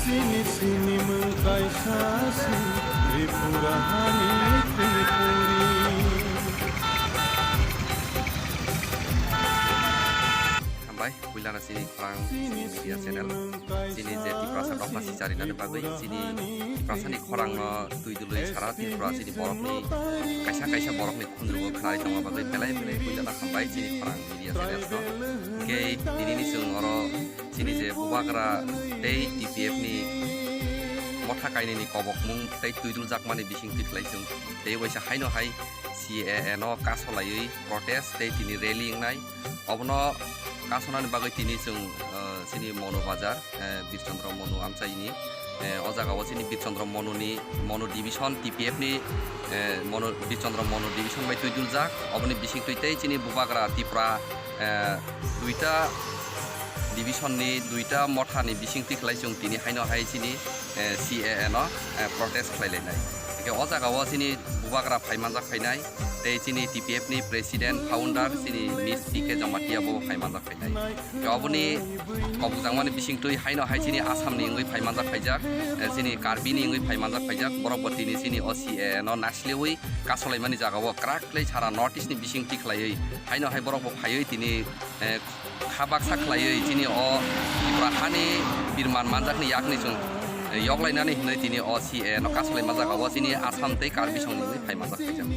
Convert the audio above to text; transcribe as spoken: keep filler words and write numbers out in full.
Sini sini mung kaisa si Tripura hani Tripuri. Hambai, puilano chini khorang chini media channel. Chini je Tiprasa dopha sicharinani bagwi chini Tiprasani khorangno twi dului sara Tripura chini borokni kaisa kaisa borokni khunjugo khnai tongma bagwi belai belai puilano hambai chini khorang media channel no. Hwnkhe tinini chwng oro chini je Bubagra tei T P F ni motha kainwini kobokmung tei twi duljakmani bising twi khlai chwng tei waisa haino hai C A A no kasolaiwi protest tei tini rally wngnai. Obono kasonani bagwi tini chwng, eh, chini Monu Bazar, eh, Birchandra Monu amchaini, eh, o jaga o chini Birchandra Monuni, Monu Division T P F ni, eh, Monu, Birchandra Monu Division bai twi duljak. Oboni bising twi tei chini Bubagra Tripura, eh, duita division ni duita motha ni bising twi khlai chwng tini haino hai chini, eh, C A A no, eh, protest khlai lainai. Hwnkhe o jaga o chini Bubagra phai manjak phainai tei chini T P F ni president founder chini Miss P K Jamatia bo phai manjak phainai. Hwnkhe oboni kobokjakmani bising twi haino hai chini Assam ni wngwi phai manjak phaijak, eh, chini Karbi ni wngwi phai manjak phaijak, borok bo tini chini o C A A no naislewi kasolaimani jaga o kwrak khlai sara North East ni bising twi khlaiwi haino hai borok bo phaiwi tini, eh, kha baksa khlaiwi chini o Tripura hani birman manjakni yakni chwng, eh, yoklainani hinwi tini o C A A no kasolai manjak, abo chini Assam tei Karbi songni hinwi phai manjak khaijak.